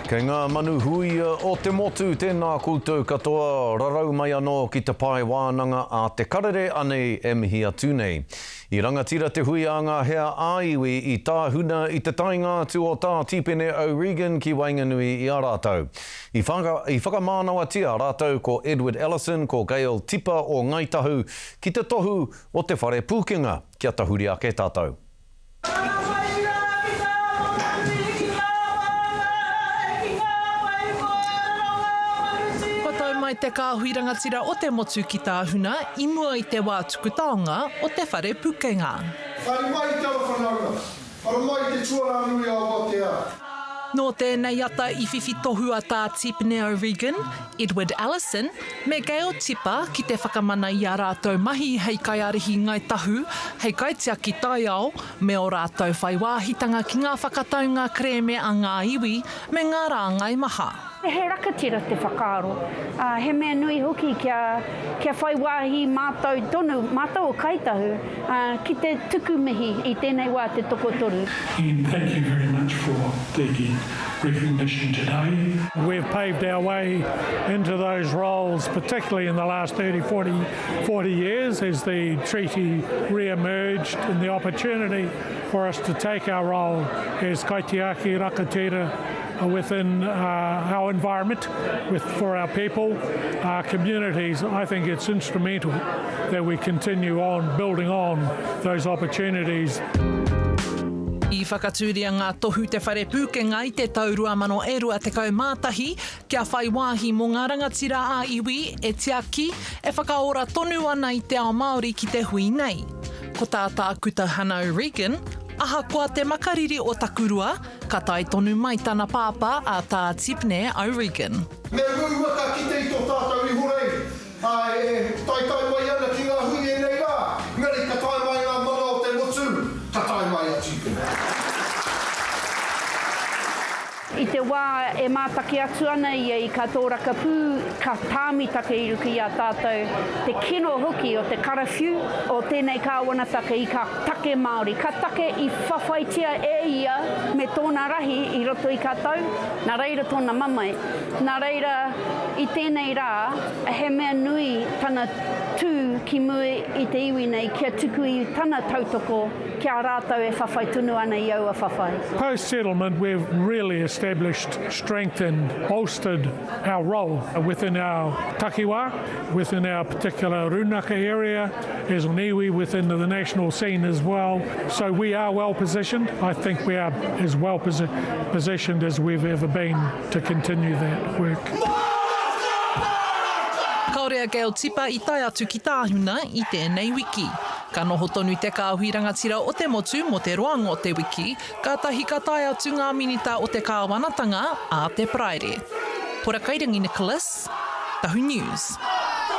Kei ngā manu huia o te motu, tēnā koutou katoa, rarau mai anō ki te pae wānanga a Te Karere anei e mihi atu nei. I rangatira te hui a ngā hea ā-iwi i tāhuna i te taenga atu o Tā Tipene O'Regan ki waenganui i a rātou. I whakamānawatia rātou ko Edward Ellison, ko Gail Tipa o Ngāi Tahu ki te tohu o te whare pūkenga kia tahuri ake tātou. Kua tau mai te kāhui rangatira o te motu ki Tāhuna i mua i te wā tuku taonga o te whare pukenga. Haere mai te ara whanaunga, ara mai te tuarā nui a Awatea. Nō tēnei ata i whiwhi tohu a Tā Tipene O'Regan, Edward Ellison, me Gail Tipa ki te whakamana i ā rātou mahi hei kaiārahi Ngāi Tahu, hei kaitiaki taiao, me ō rātou whai wāhitanga ki ngā whakataunga kerēme a ngā iwi me ngā rāngai maha. He rakatira te whakaaro, ā, he mea nui hoki kia, kia whai wāhi mātou tonu, mātou o Kāi Tahu, ā, ki te tuku mihi i tēnei wā te tokotoru. And thank you very much for the recognition today. We've paved our way into those roles, particularly in the last 30, 40, 40 years as the treaty re-emerged and the opportunity for us to take our role as kaitiaki rakatira within uh, our environment, with, for our people, our communities. I think it's instrumental that we continue on building on those opportunities. I whakatūria ngā tohu Te Whare Pūkenga i te tau 2021 kia whai wāhi mō ngā rangatira ā-iwi e tiaki, e whakaora tonu ana i te ao Māori ki te hui nei. Ko tā Tākuta Hana O'Regan, Ahakoa te makariri o Takurua, ka tae tonu mai tana pāpā a Tā Tipene O'Regan. Me uaua ka kite i tō tātou ihorei, āe, e taetae mai ana ki ngā hui ēnei rā, engari ka tae mai ngā mana o te motu, ka tae mai a Tīpene. I te wā e mātaki atu ana ia i ka tōrakapū, ka tāmi take i ruku i a tātou, te kino hoki o te karawhiu o tēnei kāwanataka i ka take Māori, ka take i whawhaitia e ia me tōna rahi i roto i ka tau, nā reira tōna mamae. Nā reira, i tēnei rā, he mea nui tana tū ki mua i te iwi nei kia tuku i tana tautoko ki a rātou e whawhai tonu ana i aua whawhai. Post settlement we've really established, strengthened, bolstered our role within our takiwā, within our particular rūnaka area, as an iwi within the national scene as well. So we are well positioned. I think we are as well posi positioned as we've ever been to continue that work. Kāore a Gail Tipa i tae atu ki Tāhuna i tēnei wiki. Ka noho tonu te kāhui rangatira o te motu mō te roanga o te wiki, kātahi ka tae atu ngā minita o te kāwanatanga ā te Paraire. Porakairangi Nicholas, Tahu News.